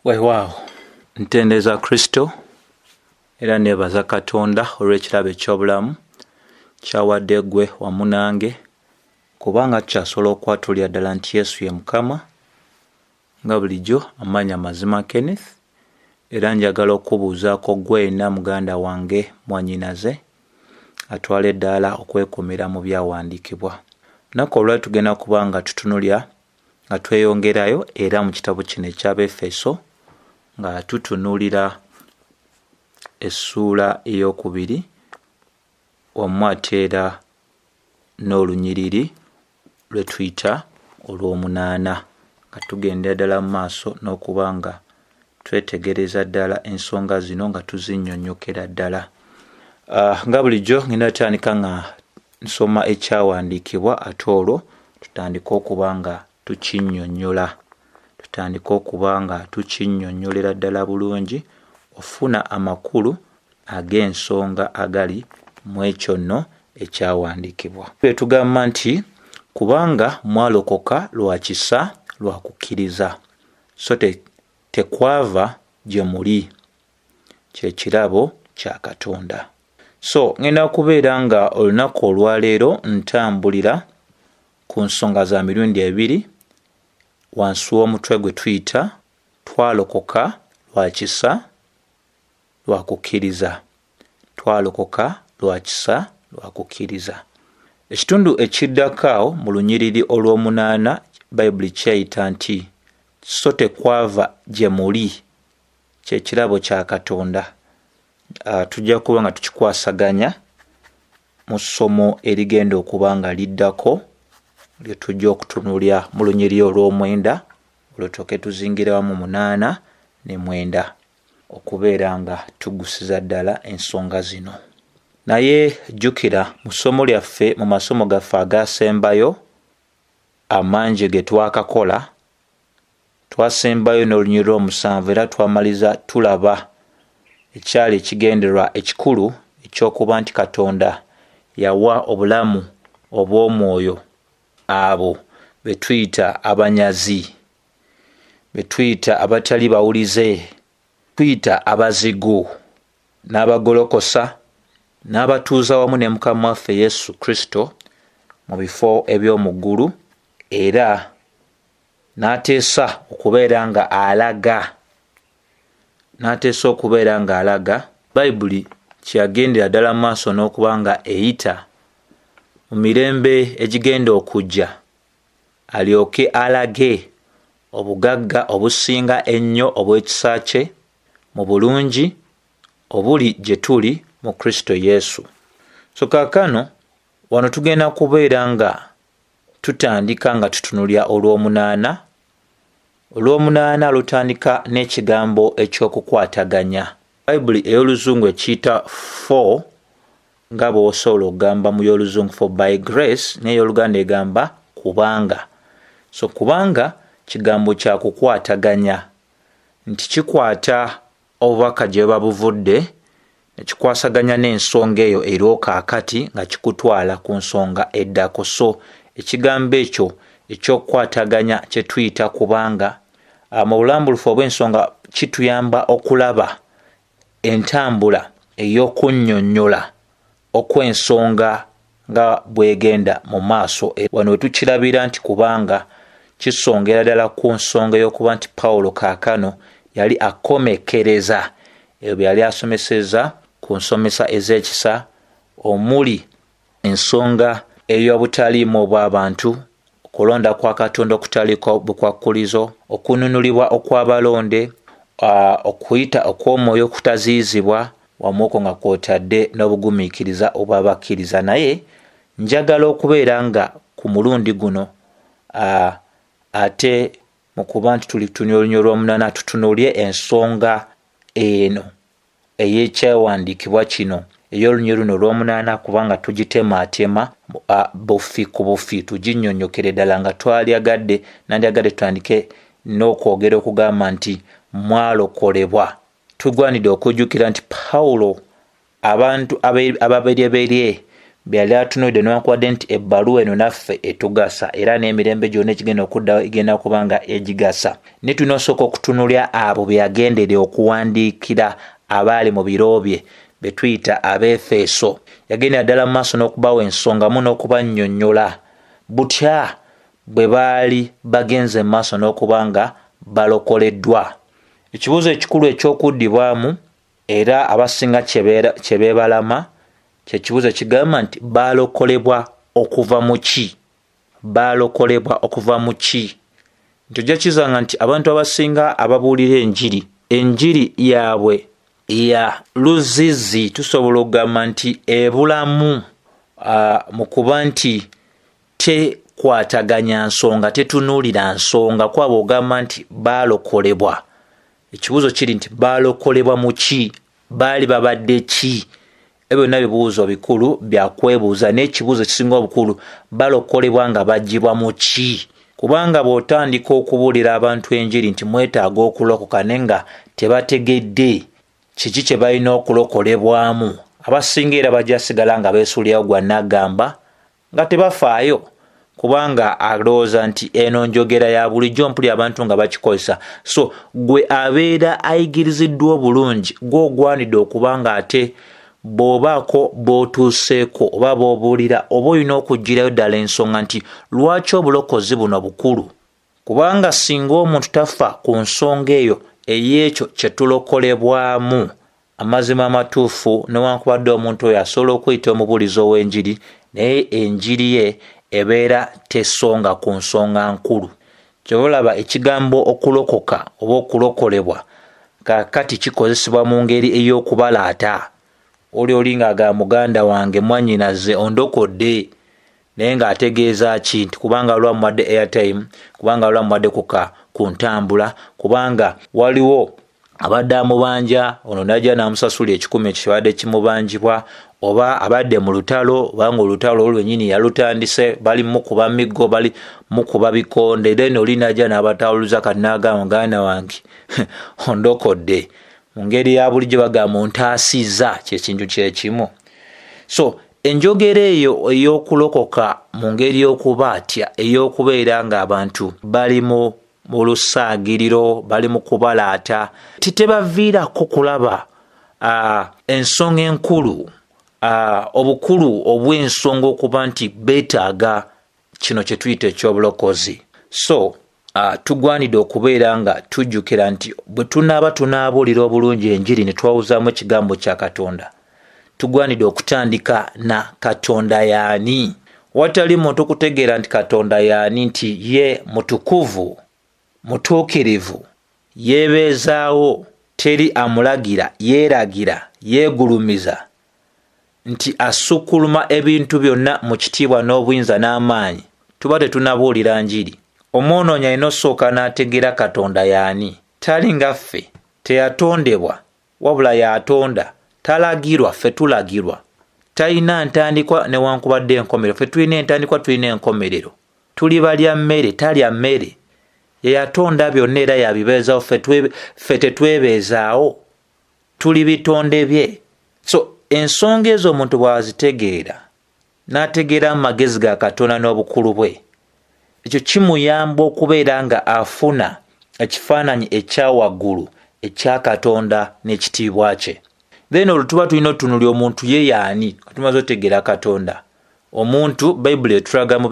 Weewaawo, ntendereza Kristo era neebaza Katonda olw'ekirabo eky'obulamu ky'awadde ggwe wamu nange, kubanga tukyasobola okwatulira ddala nti Yesu ye Mukama. Nga bulijjo amannya Mazima Kenneth, era njagala okukubuuzaako ggwe yenna muganda wange, mwannyinaze, atwala eddaala okwekuumira mu byawandiikibwa. Olunaku olwaleero tugenda kuba nga tutunulira nga tweyongerayo era mu kitabo kino eky'Abaefeso nga tutunuulira essuula ey'okubiri wamu ate era n'olunyiriri lwe tuyita olw'omunaana nga tugendera ddala mu maaso n'okuba nga twetegereza ddala ensonga zino nga tuzinnyonnyokera ddala. Nga bulijjo ngenda tandika nga nsoma ekyawandiikibwa ate olwo tutandike okuba nga tukinnyonnyola, tutandike okuba nga tukinnyonnyolera ddala bulungi ofuna amakulu ag'ensonga agali mu ekyo nno ekyawandiikibwa. Bwe tugamba nti kubanga mwalokoka lwa kisa lwa kukkiriza, so tekwava gye muli, kye kirabo kya Katonda. So ngenda kubeera nga olunaku olwaleero ntambulira ku nsonga za mirundi ebiri wansi w'omutwe gwe tuyita twalokoka lwa kisa lwa kukkiriza. Twalokoka lwa kisa lwa kukkiriza. Ekitundu ekiddako awo mu lunyiriri olw'omunaana Bayibuli kyeyita nti so tekwava gye muli, kye kirabo kya Katonda. Tujja kuba nga tukikwasaganya mu ssomo erigenda okuba nga liddako lye tujja okutunuulira mu lunyiriri olw'omwenda, olwo tulyoke tuzingire wamu 8 ne 9 okubeera nga tugusiza ddala ensonga zino. Naye jjukira mu ssomo lyaffe, mu masomo gaffe agaasembayo amangi ge twakakola, twasembayo n'olunyiriri lw'omusanvu era twamaliza tulaba ekyali ekigendererwa ekikulu eky'okuba nti Katonda yawa obulamu obw'omwoyo abo be tuyita abanyazi, be tuyita abatali bawulize, tuyita abazigu, n'abagolokosa, n'abatuuza wamu ne Mukama waffe Yesu Kristo mu bifo eby'omu ggulu, era n'ateesa okubeera nga alaga, n'ateesa okubeera nga alaga Bayibuli kye yagendera ddala mu maaso n'okuba nga eyita mu mirembe egigenda okujja, alyoke alage obugagga obusinga ennyo obw'ekisa kye mu bulungi obuli gye tuli mu Kristo Yesu. So kaakano wano tugenda kubeera nga tutandika nga tutunulira olw'omunaana. Olw'omunaana lutandika n'ekigambo eky'okukwataganya. Bayibuli ey'Oluzungu ekiyita for, nga bw'osobola okugamba mu y'Oluzungu for by grace, n'ey'Oluganda egamba kubanga. So kubanga kigambo kya kukwataganya, nti kikwata obubaka gye buba buvudde ne kikwasaganya n'ensonga eyo eriwo kaakati nga kikutwala ku nsonga eddako. So ekigambo ekyo eky'okukwataganya kye tuyita kubanga, mu bulambulufu obw'ensonga kituyamba okulaba entambula ey'okunnyonnyola okw'ensonga nga bw'egenda mu maaso. Wano we tukirabira nti kubanga kisongera ddala ku nsonga ey'okuba nti Pawulo kaakano yali akomekkereza ebyo bye yali asomesezza ku nsomesa ez'ekisa, omuli ensonga ey'obutaliimu obw'abantu, okulonda kwa Katonda okutaliiko bukwakkulizo, okununulibwa okw'abalonde, okuyita okw'omwoyo okutaziyizibwa, wamu okwo nga kw'otadde n'obugumiikiriza obw'abakkiriza. Naye njagala okubeera nga ku mulundi guno, ate mu kuba nti tuli tutunula olunyiriri olw'omunaana, tutunuulye ensonga eno ey'ekyawandiikibwa kino ey'olunyiriri luno olw'omunaana, kubanga tugitemaatema bufi ku bufi, tuginnyonnyokere ddala nga twalyagadde, nandyagadde tutandike n'okwogera okugamba nti mwalokolebwa. Tugwanidde okujjukira nti Pawulo abantu ababeryeberye Bye yali atunuulidde newankubadde nti ebbaluwa eno naffe etugasa era n'emirembe gyonna egigenda okuddawo egenda kuba nga egigasa, naye tulina osooka okutunuulira abo be yagenderera okuwandiikira abaali mu biro bye be tuyita Abeefeso. Yagendera ddala mu maaso n'okubawa ensonga mu n'okubannyonnyola butya bwe baali bagenze mu maaso n'okuba nga balokoleddwa. Ekibuuzo ekikulu eky'okuddibwamu era abasinga kye beebalama kye kibuuzo ekigamba nti baalokolebwa okuva mu ki? Baalokolebwa okuva mu ki? Nti ojja kizanga nti abantu abasinga ababuulira enjiri, enjiri yaabwe ya luzizi, tusobola okugamba nti ebulamu mu kuba nti tekwataganya nsonga, tetunuulira nsonga. Kwabo ogamba nti baalokolebwa, ekibuuzo kiri nti baalokolebwa mu ki? Baali babadde ki? Ebyo byonna bibuuzo bikulu bya kwebuuza, naye ekibuuzo ekisinga obukulu, balokolebwa nga baggyibwa mu ki? Kubanga bw'otandika okubuulira abantu enjiri nti mwetaaga okulokoka naye nga tebategedde kiki kye balina okulokolebwamu, abasinga era bajja sigala nga beesuulirawo gwa nnaggamba nga tebafaayo, kubanga alowooza nti eno njogera ya bulijjo, mpuli abantu nga bakikozesa. So gwe abeera ayigiriziddwa obulungi, gwe ogwanidde okuba nga ate bw'obaako b'otuuseeko oba b'obuulira, oba olina okuggyirayo ddala ensonga nti lwaki obulokozi buno bukulu. Kubanga singa omuntu tafa ku nsonga eyo ey'ekyo kye tulokolebwamu, amazima amatuufu, newankubadde omuntu oyo asobola okweyita omubuulizi ow'enjiri, naye enjiri ye ebeera tesonga ku nsonga nkulu. Kyova olaba ekigambo okulokoka oba okulokolebwa kaakati kikozesebwa mu ngeri ey'okubalaata. Oli oli ng'agamba muganda wange mwannyinaze ondokodde, naye ng'ategeeza ki? Nti kubanga lwamuwadde airtime, kubanga lwamuwadde ku ntambula, kubanga waliwo abadde amubanja, ono n'ajja n'amusasula ekikumi ekyo kibadde kimubanjibwa, oba abadde mu lutalo, obanga olutalo olwo lwennyini yalutandise, bali mukuba miggo, bali mukuba bikonde, then oli n'ajja n'abatawuluza, kati n'agamba muganda wange ondokodde. Mu ngeri ya bulijjo bagamba ontaasizza, kye kintu kye kimu. So enjogera eyo ey'okulokoka mu ngeri y'okubaatya, ey'okubeera ng'abantu bali mu lusaagiriro, bali mu kubalaata, tebaviirako kulaba ensonga enkulu, obukulu obw'ensonga okuba nti beetaaga kino kye tuyita eky'obulokozi. So tugwanidde okubeera nga tujjukira nti bwe tunaaba tunaabuulira obulungi enjiri ne twawuzaamu ekigambo kya Katonda, tugwanidde okutandika na Katonda y'ani. Watali muntu kutegeera nti Katonda y'ani, nti ye mutukuvu, mutuukirivu, yeebeezaawo, teri amulagira, yeeragira, yeegulumiza, nti asukkuluma ebintu byonna mu kitiibwa n'obuyinza n'amaanyi, tuba tetunabuulira njiri. Omwonoonyi alina osooka n'ategeera Katonda y'ani. Tali nga ffe, teyatondebwa, wabula y'atonda, talagirwa, ffe tulagirwa. Talina ntandikwa newankubadde enkomerero, ffe tulina entandikwa, tulina enkomerero. Tuli balya mmere, talya mmere. Ye yatonda byonna era yabibeezaawo, ffe tetwebeezaawo. Tuli bitonde bye. So ensonga ezo omuntu bw'azitegeera, n'ategeera amagezi ga Katonda n'obukulu bwe, ekyo kimuyamba okubeera nga afuna ekifaananyi ekya waggulu ekya Katonda n'ekitiibwa kye. Then olwo tuba tulina otunuulira omuntu ye y'ani, nga tumaze otegeera Katonda. Omuntu Bayibuli etulaga mu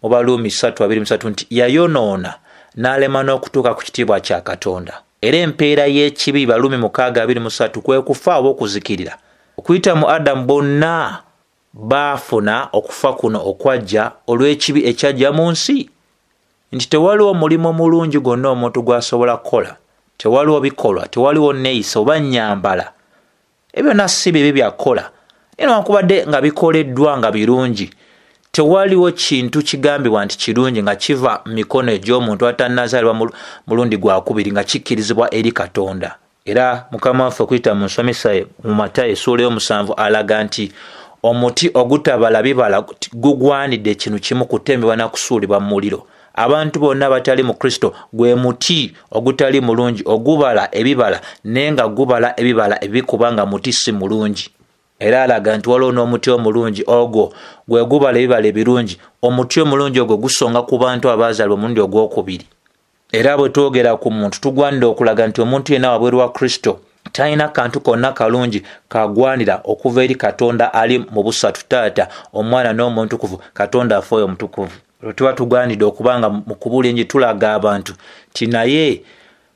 Baruumi 3:23 nti yayonoona n'alema n'okutuuka ku kitiibwa kya Katonda. Era empeera y'ekibi, Baruumi 6:23, kwe kufa oba okuzikirira. Okuyita mu Adamu bonna baafuna okufa kuno okwajja olw'ekibi ekyajja mu nsi. Nti tewaliwo mulimu mulungi gwonna omuntu gw'asobola kukola, tewaliwo bikolwa, tewaliwo nneeyisa oba nnyambala. Ebyo byonna si bibi bya kukola, naye newankubadde nga bikoleddwa nga birungi, tewaliwo kintu kigambibwa nti kirungi nga kiva mu mikono egy'omuntu atannazaalibwa mulundi gwa kubiri nga kikkirizibwa eri Katonda. Era Mukama waffe okuyita mu nsomesa ye mu Matayo essuula y'omusanvu alaga nti omuti ogutabala bibala gugwanidde ekintu kimu, kutemebwa na kusuulibwa mu muliro. Abantu bonna abatali mu Kristo gwe muti ogutali mulungi ogubala ebibala, naye nga gubala ebibala ebibi kubanga muti si mulungi. Era alaga nti waliwo n'omuti omulungi, ogwo gwe gubala ebibala ebirungi. Omuti omulungi ogwo gusonga ku bantu abaazaalibwa omulundi ogw'okubiri. Era bwe twogera ku muntu, tugwanira okulaga nti omuntu yenna wabweru wa Kristo talina kantu konna kalungi kagwanira okuva eri Katonda ali mu busatu, Taata, Omwana n'Omwoyo Omutukuvu, Katonda afe oyo omutukuvu. Olwo tuba tugwanidde okuba nga mu kubuulira enjiri tulaga abantu nti naye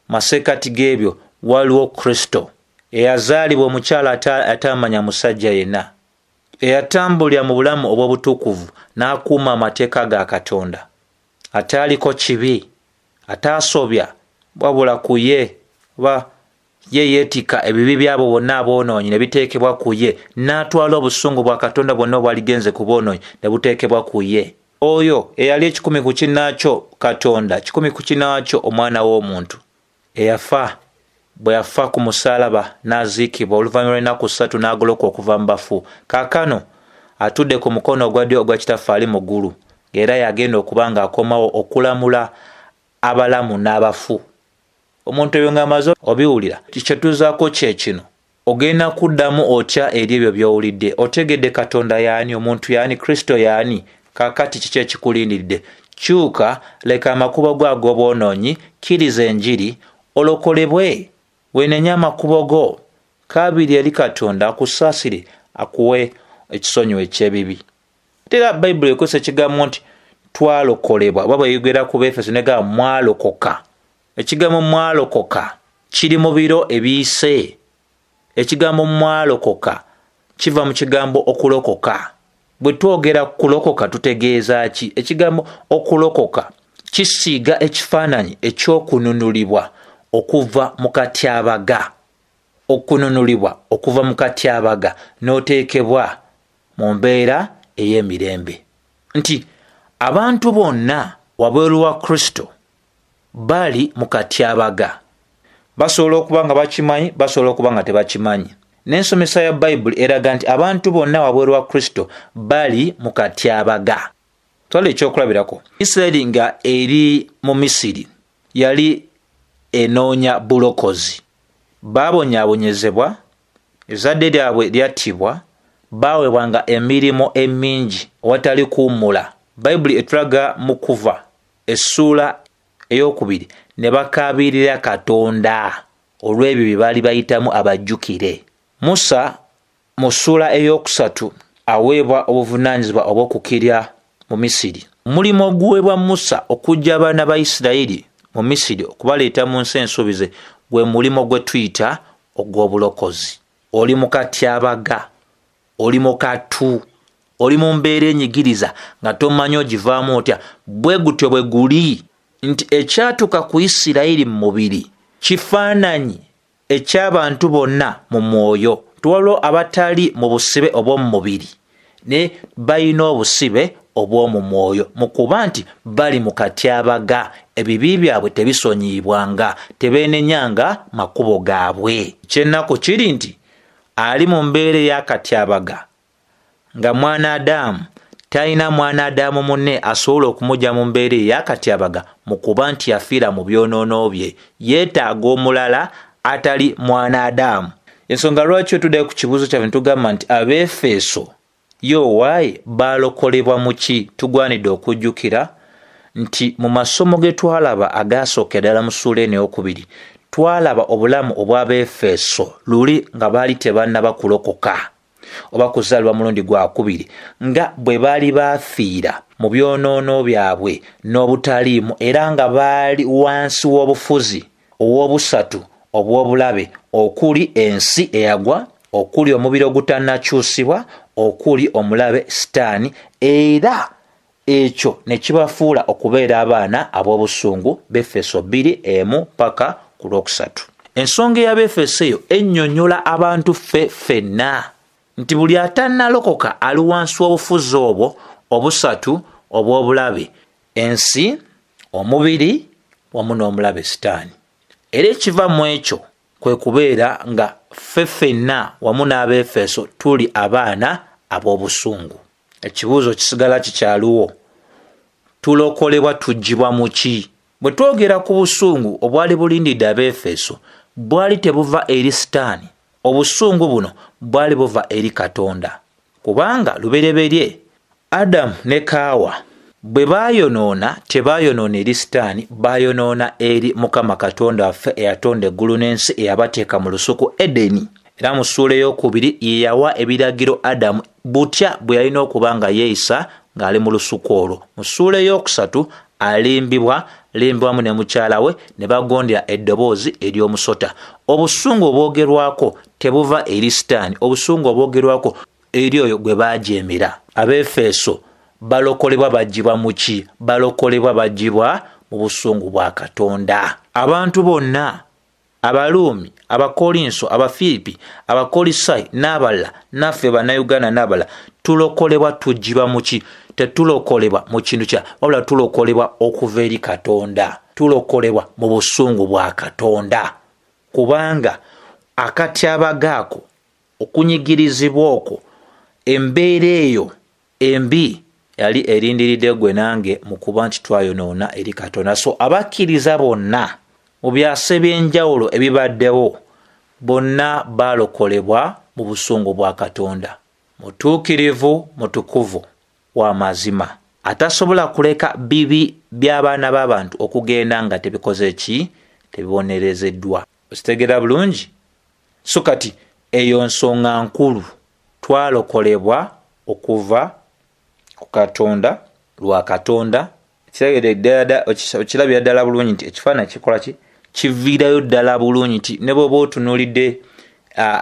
masekkati g'ebyo waliwo Kristo eyazaalibwa omukyala ataamanya musajja yenna, eyatambulira mu bulamu obw'obutukuvu n'akuuma amateeka ga Katonda, ataaliko kibi, ataasobya, wabula ku ye oba ye yeetikka ebibi by'abo bonna aboonoonyi ne biteekebwa ku ye, n'atwala obusungu bwa Katonda bwonna obwaligenze ku boonoonyi ne buteekebwa ku ye. Oyo eyali ekikumi ku kinnaakyo Katonda, kikumi ku kinnaakyo Omwana w'omuntu, eyafa bwe yafa ku musaalaba n'aziikibwa, oluvannyuma lw'ennaku ssatu n'agolokoka okuva mu bafu, kaakano atudde ku mukono ogwa ddyo ogwa Kitaffe ali mu ggulu, ng'era y'agenda okuba ng'akomawo okulamula abalamu n'abafu. Omuntu ebyo ng'amaze obiwulira, kye tuzaako kye kino. Ogenda kuddamu otya eri ebyo by'owulidde? Otegedde Katonda y'ani, omuntu y'ani, Kristo y'ani? Kaakati kiki ekikulindiridde? Kyuka, leka amakubo go ag'obwonoonyi, kkiriza enjiri, olokolebwe. Weenenye amakubo go, kaabiri eri Katonda akusaasire akuwe ekisonyiwo eky'ebibi. Ate era Bayibuli ekozesa ekigambo nti twalokolebwa, oba bweyogera ku Beefeso negamba mwalokoka. Ekigambo mwalokoka kiri mu biro ebiyise. Ekigambo mwalokoka kiva mu kigambo okulokoka. Bwe twogera kulokoka tutegeeza ki? Ekigambo okulokoka kisiiga ekifaananyi eky'okununulibwa okuva mu katyabaga. Okununulibwa okuva mu katyabaga n'oteekebwa mu mbeera ey'emirembe. Nti abantu bonna wabweru wa Kristo bali mu katyabaga. Basobola okuba nga bakimanyi, basobola okuba nga tebakimanyi. N'ensomesa ya Bayibuli eraga nti abantu bonna wabweru wa Kristo bali mu katyabaga. Twala ekyokulabirako. Isirayiri nga eri mu Misiri yali enoonya bulokozi. Baabonyaabonyezebwa, ezzadde lyabwe lyattibwa, baawebwanga emirimu emingi awatali kuwummula. Bayibuli etulaga mu Kuva essuula ey'okubiri ne bakaabirira Katonda olw'ebyo bye baali bayitamu abajjukire. Musa mu ssuula ey'okusatu aweebwa obuvunaanyizibwa obw'okukirya mu Misiri. Omulimu oguweebwa Musa okuggya abaana ba Isirayiri mu Misiri okubaleeta mu nsi ensuubize gwe mulimu gwe tuyita ogw'obulokozi. Oli mu katyabaga, oli mu kattu, oli mu mbeera enyigiriza nga tomanyi ogivaamu otya. Bwe gutyo bwe guli nti ekyatuuka ku Isirayiri mu mubiri kifaananyi eky'abantu bonna mu mwoyo. Waliwo abatali mu busibe obw'omu mubiri naye balina obusibe obw'omu mwoyo mu kuba nti bali mu katyabaga, ebibi byabwe tebisonyiyibwanga, tebeenenyanga makubo gaabwe. Eky'ennaku kiri nti ali mu mbeera ey'akatyabaga nga mwana Adamu talina mwana Adamu munne asobola okumugya mu mbeera ey'akatyabaga mu kuba nti yafiira mu byonoono bye. Yeetaaga omulala atali mwana Adamu. Ensonga lwaki otuddayo ku kibuuzo kyaffe ne tugamba nti Abeefeso yo waayi baalokolebwa mu ki, tugwanidde okujjukira nti mu masomo ge twalaba agaasookera ddala mu ssuula eno ey'okubiri, twalaba obulamu obw'Abeefeso luli nga baali tebannaba kulokoka oba kuzaalibwa mulundi gwakubiri, nga bwe baali baafiira mu byonoono byabwe n'obutaliimu era nga baali wansi w'obufuzi ow'obusatu obw'obulabe okuli ensi eyagwa, okuli omubiri ogutannakyusibwa, okuli omulabe Sitaani, era ekyo ne kibafuula okubeera abaana ab'obusungu. Befeso bbiri emu paka ku lwokusatu. Ensonga ey'Abeefeso eyo ennyonnyola abantu ffe ffenna nti buli atannalokoka ali wansi w'obufuzi obwo obusatu obw'obulabe, ensi, omubiri wamu n'omulabe Sitaani. Era ekiva mu ekyo kwe kubeera nga ffe ffenna wamu n'Abeefeso tuli abaana ab'obusungu. Ekibuuzo kisigala kikyaliwo, tulokolebwa tuggyibwa mu ki? Bwe twogera ku busungu obwali bulindidde Abeefeso, bwali tebuva eri Sitaani. Obusungu buno bwali buva eri Katonda, kubanga lubereberye Adamu ne Kaawa bwe baayonoona, tebaayonoona eri Sitaani, baayonoona eri Mukama Katonda waffe eyatonda eggulu n'ensi, eyabateeka mu lusuku Edeni. Era mu ssuula ey'okubiri ye yawa ebiragiro Adamu butya bwe yalina okuba nga yeeyisa ng'ali mu lusuku olwo. Mu ssuula ey'okusatu alimbibwa limbibwamu ne mukyala we ne bagondera eddoboozi ery'omusota. Obusungu obwogerwako tebuva eri Sitaani, obusungu obwogerwako eri oyo gwe baajeemera. Abeefeso balokolebwa baggyibwa mu ki? Balokolebwa baggyibwa mu busungu bwa Katonda. Abantu bonna, Abaruumi, Abakolinso, Abafiripi, Abakolisayi n'abalala, naffe Bannayuganda n'abalala, tulokolebwa tuggyibwa mu ki? Tetulokolebwa mu kintu kya, wabula tulokolebwa okuva eri Katonda. Tulokolebwa mu busungu bwa Katonda, kubanga akatyabaga ako, okunyigirizibwa okwo, embeera eyo embi yali erindiridde gwe nange mu kuba nti twayonoona eri Katonda. So abakkiriza bonna mu byasa eby'enjawulo ebibaddewo bonna baalokolebwa mu busungu bwa Katonda. Mutuukirivu, mutukuvu, wa mazima, atasobola kuleka bibi by'abaana b'abantu okugenda nga tebikoze ki? Tebibonerezeddwa. Okitegeera bulungi? So kati eyo nsonga nkulu. Twalokolebwa okuva ku Katonda lwa Katonda. Okirabira ddala bulungi nti ekifaananyi kikola ki? Kiviirayo ddala bulungi nti ne bw'oba otunuulidde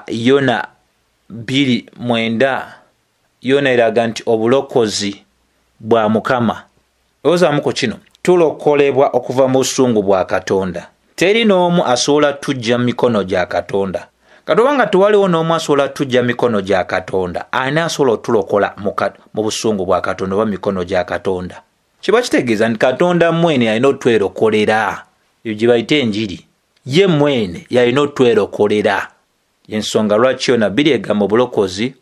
Yona 2:9, Yona eraga nti obulokozi bwa Mukama. Lowoozaamu ku kino, tulokolebwa okuva mu busungu bwa Katonda. Teri n'omu asobola tujja mu mikono gya Katonda. Kati oba nga tewaliwo n'omu asobola tujja mu mikono gya Katonda, ani asobola otulokola mu busungu bwa Katonda oba mu mikono gya Katonda? Kiba kitegeeza nti Katonda mwene yalina otwerokolera. Eyo gye bayita enjiri. Ye mwene yalina otwerokolera. Y'ensonga lwaki Yona bbiri egamba obulokozi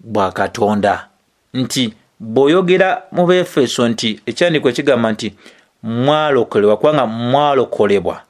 bwa Katonda. Nti bw'oyogera mu Beefeso nti ekyandiiko kigamba nti mwalokolebwa, kubanga mwalokolebwa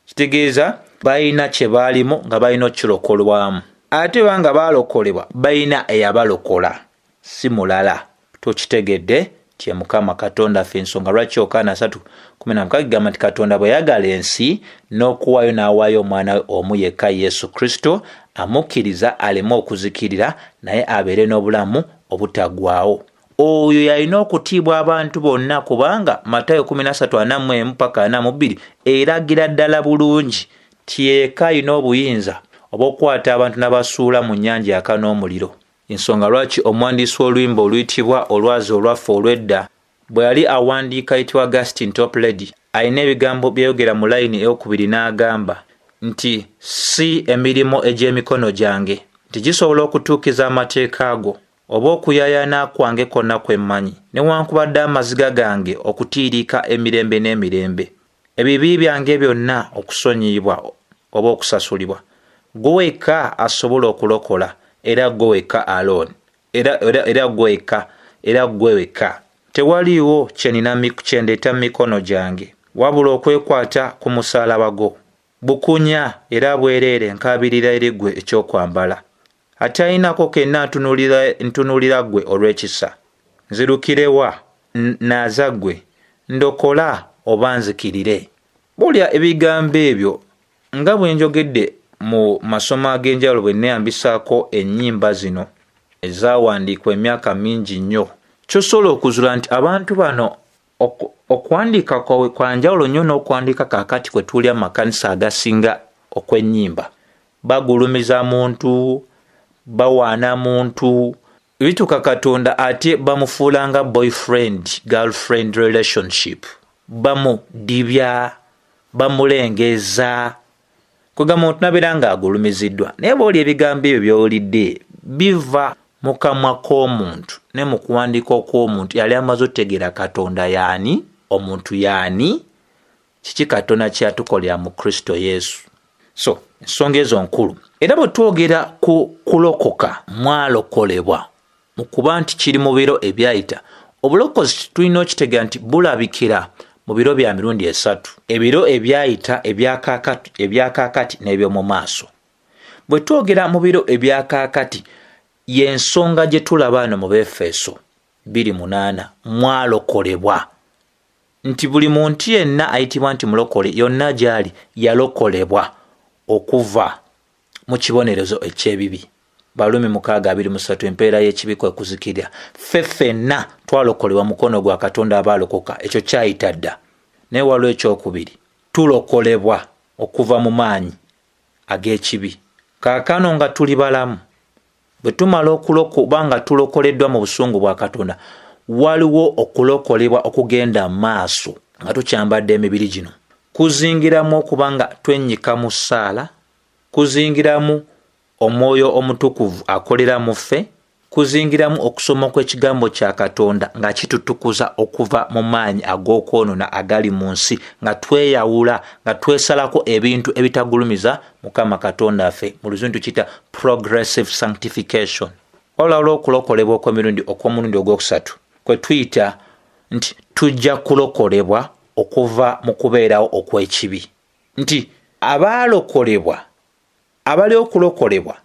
kitegeeza balina kye baalimu nga balina okukirokolwamu. Ate banga baalokolebwa balina eyabalokola, si mulala. Tukitegedde nti ye Mukama Katonda ffe. Ensonga lwaki Yokaana 3:16 egamba nti Katonda bwe yayagala ensi n'okuwaayo n'awaayo omwana we omu yekka Yesu Kristo, amukkiriza aleme okuzikirira naye abeere n'obulamu obutaggwaawo. Oyo yalina okutiibwa abantu bonna, kubanga Matayo 13:41 paka 42 eragira ddala bulungi nti yekka alina obuyinza obw'okukwata abantu n'abasuula mu nnyanja eyaka n'omuliro. Ensonga lwaki omuwandiisi w'oluyimba oluyitibwa Olwazi Olwaffe Olw'edda bwe yali awandiika ayitibwa Augustine Toplady alina ebigambo by'ayogera mu layini ey'okubiri n'agamba nti si emirimu egy'emikono gyange nti gisobola okutuukiza amateeka go oba okuyaayaana kwange kwonna kwe mmanyi, newankubadde amaziga gange okutiiriika emirembe n'emirembe, ebibi byange byonna okusonyiyibwa oba okusasulibwa. Ggwe wekka asobola okulokola, era ggwe wekka alone, era ggwe wekka, era ggwe wekka. Tewaliiwo kye nina kye ndeeta mu mikono gyange, wabula okwekwata ku musaalaba gwo. Bukunya era bwereere nkaabirira eri ggwe ekyokwambala. Atalinako kenna ntunuulira ggwe olw'ekisa. Nzirukire wa? Naaza ggwe. Ndokola oba nzikirire. Bw'olya ebigambo ebyo nga bwe njogedde mu masomo ag'enjawulo bwe nneeyambisaako ennyimba zino ezaawandiikibwa emyaka mingi nnyo, ky'osobola okuzuula nti abantu bano okuwandiika kwabwe kwa njawulo nnyo n'okuwandiika kaakati kwe tuwulira mu makanisa agasinga okw'ennyimba. Bagulumiza muntu, bawaana muntu, bituuka Katonda ate bamufuula nga boyfriend girlfriend relationship, bamudibya, bamulengeza, kwegamba omuntu nabeera ng'agulumiziddwa. Naye bw'oli ebigambo ebyo by'owulidde biva mu kamwa k'omuntu ne mu kuwandiika okw'omuntu yali amaze otegeera Katonda y'ani, omuntu y'ani, kiki Katonda kye yatukolera mu Kristo Yesu. So ensonga ezo nkulu. Era bwe twogera ku kulokoka, mwalokolebwa mu kuba nti kiri mu biro ebyayita. Obulokozi tulina okitegeera nti bulabikira mu biro bya mirundi esatu: ebiro ebyayita, ebyakaakati n'eby'omu maaso. Bwe twogera mu biro ebya kaakati, y'ensonga gye tulaba ano mu Befeso 2:8, mwalokolebwa. Nti buli muntu yenna ayitibwa nti mulokole, yonna gy'ali yalokolebwa okuva mu kibonerezo eky'ebibi. Balumi 6:23, empeera y'ekibi kwe kuzikirira. Ffe ffenna twalokolebwa mukono gwa Katonda abaalokoka, ekyo kyayita dda. Naye waliwo ekyokubiri, tulokolebwa okuva mu maanyi ag'ekibi. Kaakano nga tuli balamu, bwe tumala okuba nga tulokoleddwa mu busungu bwa Katonda, waliwo okulokolebwa okugenda maaso nga tukyambadde emibiri gino. Kuzingiramu okuba nga twennyika mu ssaala, kuzingiramu Omwoyo Omutukuvu akolera mu ffe, kuzingiramu okusoma kw'ekigambo kya Katonda nga kitutukuza okuva mu maanyi ag'okwonoona agali mu nsi, nga tweyawula, nga twesalako ebintu ebitagulumiza Mukama Katonda waffe. Mu Luzungu tukiyita progressive sanctification. Wabula waliwo okulokolebwa okw'emirundi okw'omulundi ogwokusatu kwe tuyita nti tujja kulokolebwa okuva mu kubeerawo okw'ekibi. Nti abaalokolebwa, abali okulokolebwa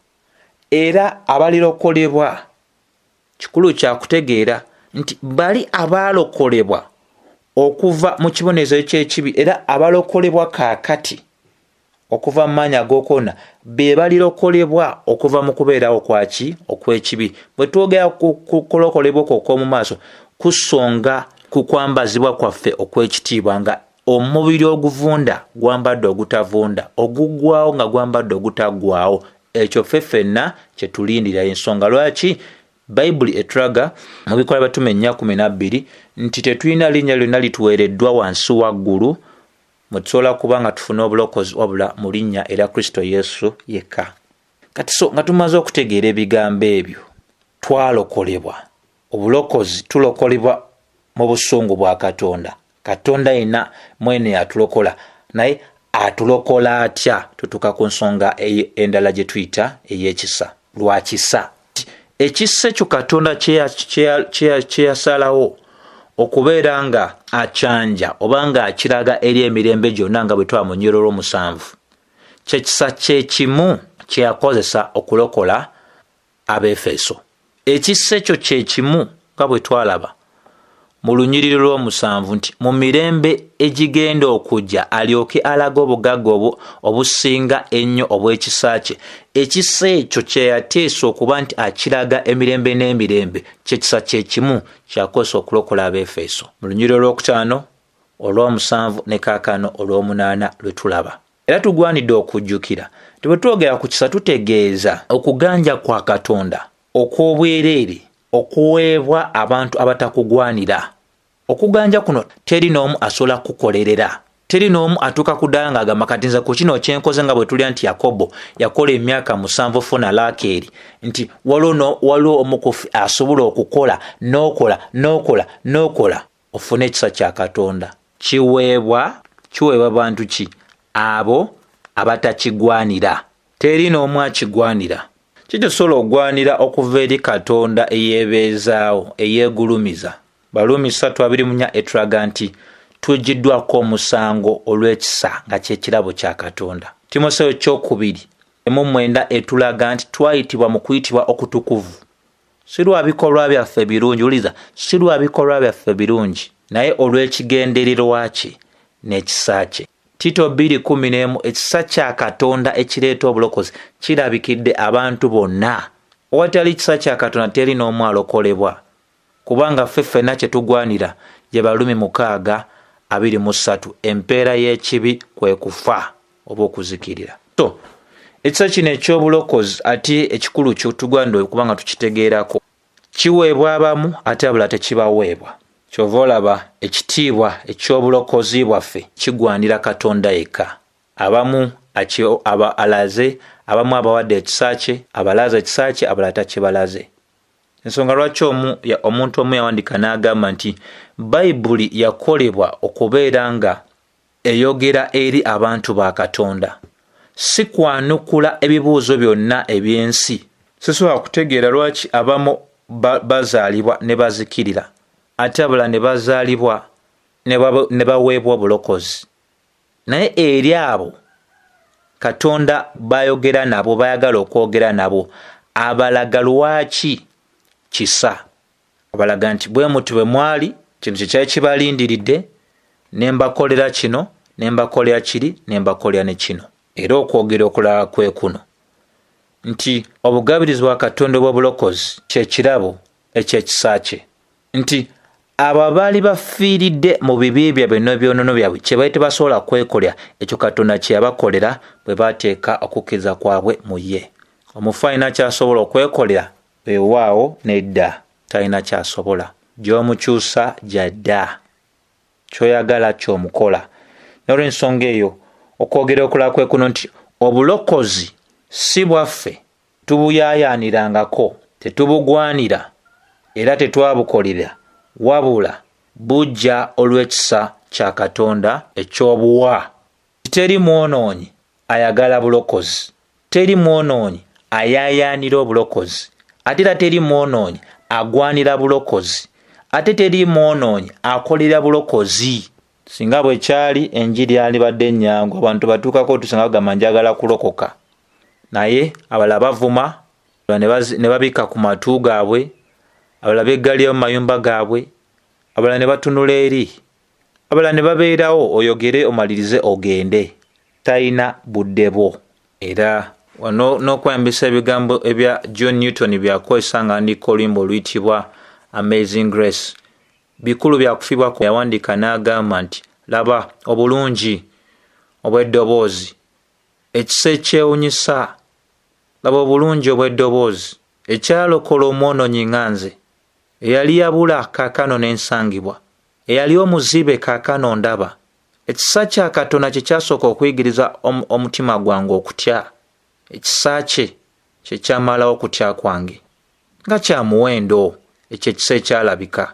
era abalirokolebwa, kikulu kya kutegeera nti bali abaalokolebwa okuva mu kibonerezo eky'ekibi era abalokolebwa kaakati okuva mu maanyi ag'okwona be balirokolebwa okuva mu kubeerawo kwaki okw'ekibi. Bwe twogera ku kulokolebwa okwo okw'omu maaso, kusonga ku kwambazibwa kwaffe okw'ekitiibwa nga omubiri oguvunda gwambadde ogutavunda, oguggwawo nga gwambadde ogutaggwawo. Ekyo ffe ffenna kye tulindira. Ensonga lwaki Bayibuli etulaga mu Bikolwa by'Abatume 4:12 nti tetulina linnya lyonna lituweereddwa wansi wa ggulu mwe tusobola kuba nga tufuna obulokozi wabula mu linnya erya Kristo Yesu yekka. Kati so nga tumaze okutegeera ebigambo ebyo, twalokolebwa. Obulokozi, tulokolebwa mu busungu bwa Katonda. Katonda yenna mwene yatulokola, naye atulokola atya? Tutuuka ku nsonga endala gye tuyita ey'ekisa. Lwa kisa. Ekisa ekyo Katonda kye yasalawo okubeera nga akyanja oba nga akiraga eri emirembe gyonna nga bwe twaba mu nnyiriri olw'omusanvu, kye kisa kye kimu kye yakozesa okulokola Abeefeso. Ekisa ekyo kye kimu nga bwe twalaba mu lunyiriri lw'omusanvu nti mu mirembe egigenda okujja alyoke alage obugagga obusinga ennyo obw'ekisa kye. Ekisa ekyo kye yateesa okuba nti akiraga emirembe n'emirembe kye kisa kye kimu kyakozesa okulokola Abeefeso. Mu lunyiriri olwokutaano, olw'omusanvu ne kaakano olw'omunaana lwe tulaba. Era tugwanidde okujjukira nti bwe twogera ku kisa tutegeeza okuganja kwa Katonda okw'obwereere okuweebwa abantu abatakugwanira. Okuganja kuno teri n'omu asobola kukukolerera. Teri n'omu atuuka ku ddaala ng'agamba kati nze ku kino kye nkoze, nga bwe tulya nti Yakobo yakola emyaka 7 funa Laakeeri, nti waliwo omukufi asobola okukola n'okola n'okola n'okola ofune ekisa kya Katonda. Kiweebwa, kiweebwa bantu ki? Abo abatakigwanira. Teri n'omu akigwanira. Ki kyosobola okugwanira okuva eri Katonda eyeebeezaawo, eyeegulumiza? Baruumi 3:24 etulaga nti tuggyiddwako omusango olw'ekisa nga kye kirabo kya Katonda. Timoseewo kyokubiri emu mwenda etulaga nti twayitibwa mu kuyitibwa okutukuvu. Si lwa bikolwa byaffe birungi, wuliriza, si lwa bikolwa byaffe birungi, naye olw'ekigendererwa kye n'ekisa kye. Tito 2:11, ekisa kya Katonda ekireeta obulokozi kirabikidde abantu bonna. Awatali kisa kya Katonda teri n'omu alokolebwa, kubanga ffe ffenna kye tugwanira ye Baruumi 6:23, empeera y'ekibi kwe kufa oba okuzikirira. So ekisa kino eky'obulokozi ate ekikulu kyo tugwanidde okuba nga tukitegeerako, kiweebwa abamu ate abalala tekibaweebwa. Ky'ova olaba ekitiibwa eky'obulokozi bwaffe kigwanira Katonda yekka. Abamu alaze, abamu abawadde ekisa kye, abalaze ekisa kye, abalala takibalaze. Ensonga lwaki omuntu omu yawandiika n'agamba nti Bayibuli yakolebwa okubeera nga eyogera eri abantu ba Katonda, si kwanukula ebibuuzo byonna eby'ensi. Sisobola kutegeera lwaki abamu bazaalibwa ne bazikirira, ate abalala ne bazaalibwa ne baweebwa obulokozi. Naye eri abo Katonda bayogera nabo, bayagala okwogera nabo, abalaga lwaki kisa, abalaga nti bwe muti bwe mwali, kino kye kyali kibalindiridde, ne mbakolera kino, ne mbakolera kiri, ne mbakolera ne kino. Era okwogera okulala kwe kuno nti obugabirizi bwa Katonda obw'obulokozi kye kirabo eky'ekisa kye, nti abo abaali bafiiridde mu bibi byabwe n'ebyonoono byabwe kye baali tebasobola kwekolera, ekyo Katonda kye yabakolera bwe baateeka okukkiriza kwabwe mu ye. Omufu alina ky'asobola okwekolera? Weewaawo nedda, talina ky'asobola. Gy'omukyusa gy'adda, ky'oyagala ky'omukola. N'olw'ensonga eyo, okwogera okulala kwe kuno nti obulokozi si bwaffe, tubuyaayaanirangako, tetubugwanira era tetwabukolera, wabula bujja olw'ekisa kya Katonda eky'obuwa. Teri mwonoonyi ayagala bulokozi, teri mwonoonyi ayaayaanira obulokozi, ate era teri mwonoonyi agwanira bulokozi, ate teri mwonoonyi akolera bulokozi. Singa bwe kyali, enjiri yandibadde nnyangu, abantu batuukako otuusa nga bagamba njagala kulokoka, naye abalala bavuma ne babikka ku matu gaabwe, abalala beggalira mu mayumba gaabwe, abalala ne batunula eri, abalala ne babeerawo oyogere omalirize ogende, talina budde bwo. Era n'okweyambisa ebigambo ebya John Newton byakozesa nga andika oluyimba oluyitibwa Amazing Grace, bikulu byakufiibwako. Yawandiika n'agamba nti laba obulungi obw'eddoboozi, ekisa ekyewunyisa, laba obulungi obw'eddoboozi ekyalokola omwonoonyi nga nze, eyali yabula kaakano n'ensangibwa, eyali omuzibe kaakano ndaba. Ekisa kya Katonda kye kyasooka okuyigiriza omutima gwange okutya, ekisa kye kye kyamalawo okutya kwange. Nga kya muwendo ekyo ekisa ekyalabika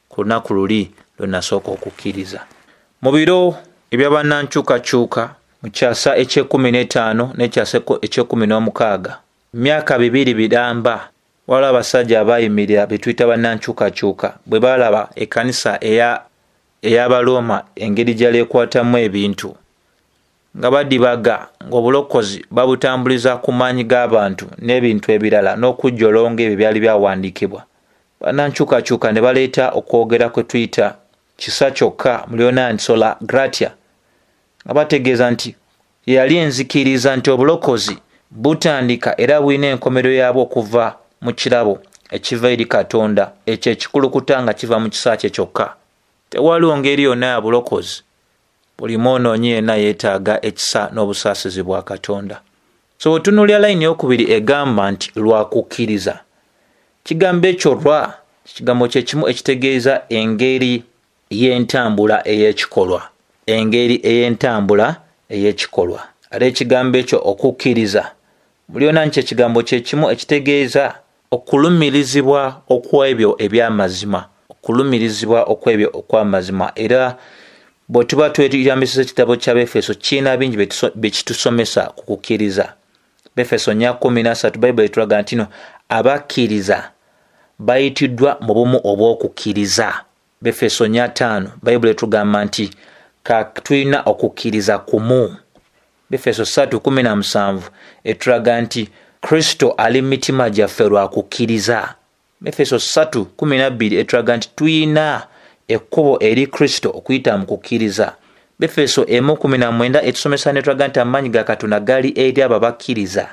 ku lunaku luli lwe nasooka okukkiriza. Mu biro eby'abannankyukakyuka mu kyasa eky'e15 n'ekyasa eky'e16, myaka 2 biramba, waliwo abasajja abayimirira be tuyita bannankyukakyuka bwe baalaba ekkanisa ey'Abarooma engeri gy'yali ekwatamu ebintu, nga badibaga ng'obulokozi babutambuliza ku maanyi g'abantu n'ebintu ebirala n'okujjolonga ebyo byali byawandiikibwa. Bannankyukakyuka ne baleeta okwogera kwe tuyita kisa kyokka mu Luyonaani sola gratia, nga bategeeza nti yali enzikiriza nti obulokozi butandika era bulina enkomerero yaabwo okuva mu kirabo ekiva eri Katonda, ekyo ekikulukuta nga kiva mu kisa kye kyokka. Tewaliwo ngeri yonna ya bulokozi, buli mwonoonyi yenna yeetaaga ekisa n'obusaasizi bwa Katonda. So bw'otunuulira layini ey'okubiri egamba nti lwa kukkiriza, kigambo ekyo lwa kigambo kye kimu ekitegeeza engeri y'entambula ey'ekikolwa, engeri ey'entambula ey'ekikolwa. Ate ekigambo ekyo okukkiriza mu Luyonaani kye kigambo kye kimu ekitegeeza okulumirizibwa okw'ebyo eby'amazima, okulumirizibwa okw'ebyo okw'amazima. Era bwe tuba tweyambisiza ekitabo ky'Abefeso kirina bingi bye kitusomesa ku kukkiriza. Befeso 4:13 Bayibuli etulaga nti no abakkiriza bayitiddwa mu bumu obw'okukkiriza. Befeso 4:5 Bayibuli etugamba nti tulina okukkiriza kumu. Befeso 3:17 etulaga nti Kristo ali mu mitima gyaffe lwa kukkiriza. Befeso 3:12 etulaga nti tulina ekkubo eri Kristo okuyita mu kukkiriza. Befeso 1:19 etusomesa netulaga nti amaanyi ga Katonda gali eri abo abakkiriza.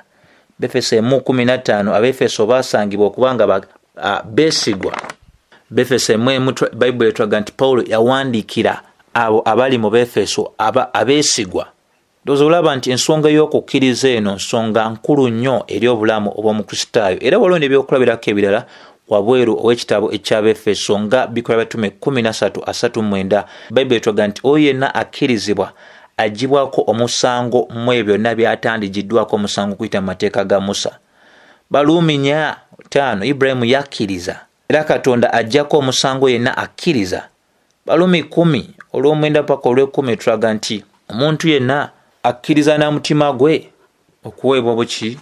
Befeso 1:15 Abefeso baasangibwa okuba nga beesigwa. Befeso 1:1 Bayibuli etulaga nti Pawulo yawandiikira abo abali mu Befeso abeesigwa. Ndowooza olaba nti ensonga ey'okukkiriza eno nsonga nkulu nnyo eri obulamu obw'Omukristaayo. Era waliwo n'ebyokulabirako ebirala wabweru ow'ekitabo eky'Abefeso nga Bikolwa By'Abatume 13:39. Bayibuli etulaga nti oyo yenna akkirizibwa aggyibwako omusango mu ebyo byonna by'atandigiddwako omusango okuyita mu mateeka ga Musa. Baluumi 4:5 Ibulayimu yakkiriza era Katonda aggyako omusango yenna akkiriza. Baluumi 10 olw'omwenda paka olw'ekumi etulaga nti omuntu yenna akkiriza n'omutima gwe okuweebwa obuki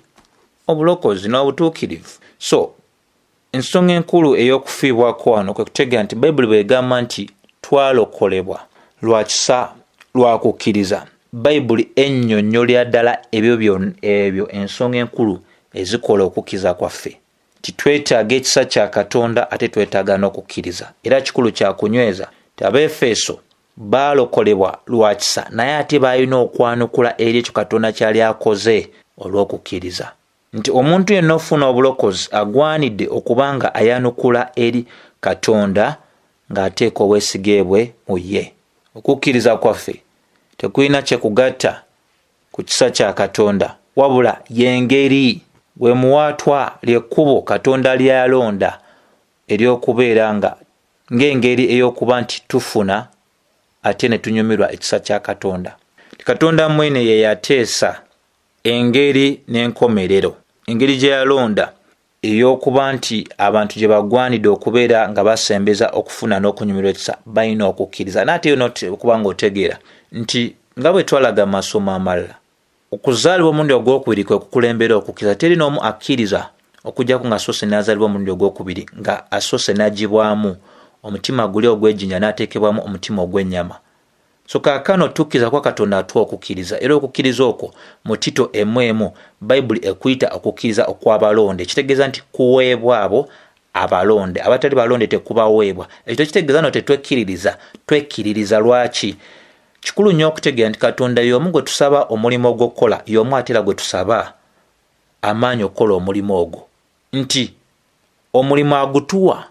obulokozi n'obutuukirivu. So ensonga enkulu ey'okufiibwako wano kwe kutegeera nti Bayibuli bw'egamba nti twalokolebwa lwa kisa lwa kukkiriza, Bayibuli ennyonnyolera ddala ebyo byonna, ebyo ensonga enkulu ezikola okukkiriza kwaffe, nti twetaaga ekisa kya Katonda ate twetaaga n'okukkiriza. Era kikulu kya kunyweza nti Abaefeso baalokolebwa lwa kisa, naye ate baalina okwanukula eri ekyo Katonda ky'ali akoze olw'okukkiriza. Nti omuntu yenna ofuna obulokozi agwanidde okuba nga ayanukula eri Katonda ng'ateeka obwesige bwe mu ye. Okukkiriza kwaffe tekulina kye kugatta ku kisa kya Katonda, wabula y'engeri, gwe muwaatwa, ly'ekkubo Katonda ly'alonda ery'okubeera nga ng'engeri ey'okuba nti tufuna ate ne tunyumirwa ekisa kya Katonda. Katonda mwene ye yateesa engeri n'enkomerero, engeri gye yalonda ey'okuba nti abantu gye bagwanidde okubeera nga basembeza okufuna n'okunyumirwa ekisa balina okukkiriza. Naye ate okuba ng'otegeera nti nga bwe twalaga mu masomo amalala, okuzaalibwa omulundi ogwokubiri kwe kukulembera okukkiriza. Teri n'omu akkiriza okuggyako ng'asoose n'azaalibwa omulundi ogwokubiri, nga asoose n'aggyibwamu omutima guli ogw'ejjinja n'ateekebwamu omutima ogw'ennyama. So kaakano tukkiriza kuba Katonda atuwa okukkiriza, era okukkiriza okwo mu Tito emu emu Bayibuli ekuyita okukkiriza okw'abalonde, ekitegeeza nti kuweebwa abo abalonde, abatali balonde tekubaweebwa. Ekyo tekitegeeza no tetwekkiririza, twekkiririza. Lwaki kikulu nnyo okutegeera nti Katonda y'omu gwe tusaba omulimu ogw'okukola, y'omu ate era gwe tusaba amaanyi okukola omulimu ogwo, nti omulimu agutuwa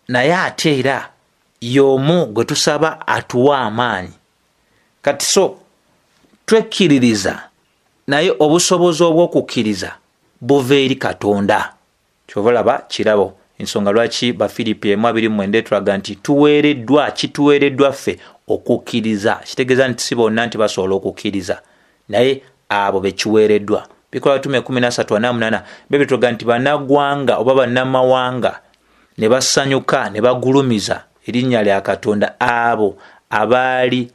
naye ate era y'omu gwe tusaba atuwa amaanyi. Kati so twekkiririza, naye obusobozi obw'okukkiriza buva eri Katonda. Kyova olaba kirabo, ensonga lwaki Bafiripi emu abiri mu mwenda etulaga nti tuweereddwa, kituweereddwa ffe okukkiriza. Kitegeeza nti si bonna nti basobola okukkiriza, naye abo be kiweereddwa. Bikolwa Bitume kumi na ssatu ana munaana byo bitulaga nti bannagwanga oba bannamawanga ne basanyuka ne bagulumiza erinnya lya Katonda, abo abaali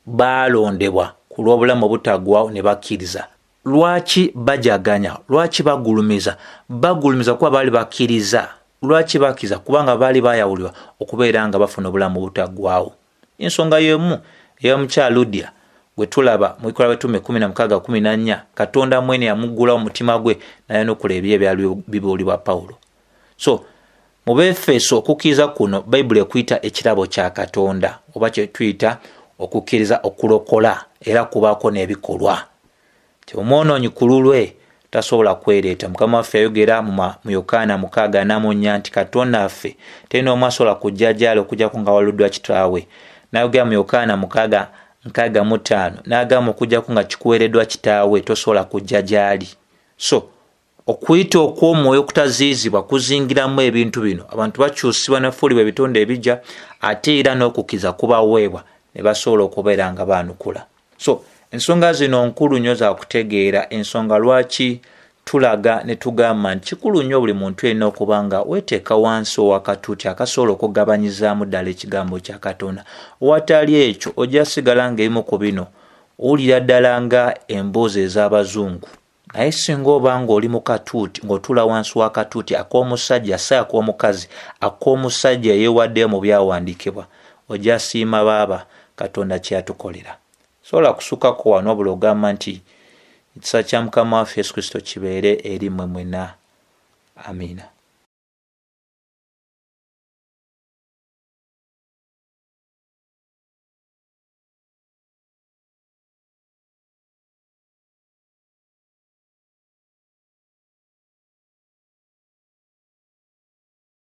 baalondebwa ku lw'obulamu obutaggwaawo ne bakkiriza. Lwaki bajaganya? Lwaki bagulumiza? Bagulumiza kuba baali bakkiriza. Lwaki bakkiriza? Kubanga baali baayawulibwa okubeera nga bafuna obulamu obutaggwaawo. Ensonga y'emu ey'omukyala Ludia gwe tulaba mu Bikolwa Bitume kumi na mukaaga kumi na nnya, Katonda mwene yamuggulawo omutima gwe n'ayanukula ebyo ebyali bibuulibwa Pawulo. So mu Befeso okukkiriza kuno Bayibuli ekuyita ekirabo kya Katonda, oba kye tuyita okukkiriza okulokola, era kubaako n'ebikolwa. Nti omwonoonyi ku lulwe tasobola kwereeta. Mukama waffe yayogera mu Yokaana mukaaga ana mu nnya nti Katonda waffe teri n'omu asobola kujja gy'ali okuggyako nga waluddwa kitaawe. N'ayogera mu Yokaana mukaaga nkaaga mu ttaano n'agamba okuggyako nga kikuweereddwa kitaawe tosobola kujja gy'ali. So okuyita okw'omwoyo okutaziizibwa kuzingiramu ebintu bino. Abantu bakyusibwa nafuulibwa ebitonde ebigya, ate era n'okukkiriza kubaweebwa ne basobola okubeera nga baanukula. So ensonga zino nkulu nnyo za kutegeera, ensonga lwaki tulaga ne tugamba nti kikulu nnyo buli muntu yenna okuba nga weeteeka wansi ow'akatuuti akasobola okugabanyizaamu ddala ekigambo kya Katonda. Watali ekyo ojja sigala ng'ebimu ku bino owulira ddala nga emboozi ez'abazungu. Naye singa oba ng'oli mu katuuti, ng'otuula wansi w'akatuuti ak'omusajja, si ak'omukazi, ak'omusajja eyeewaddeyo mu byawandiikibwa, ojja siima baaba Katonda kye yatukolera. Sobola kusukkako wano, wabula ogamba nti ekisa kya Mukama waffe Yesu Kristo kibeere eri mmwe mwenna. Amiina.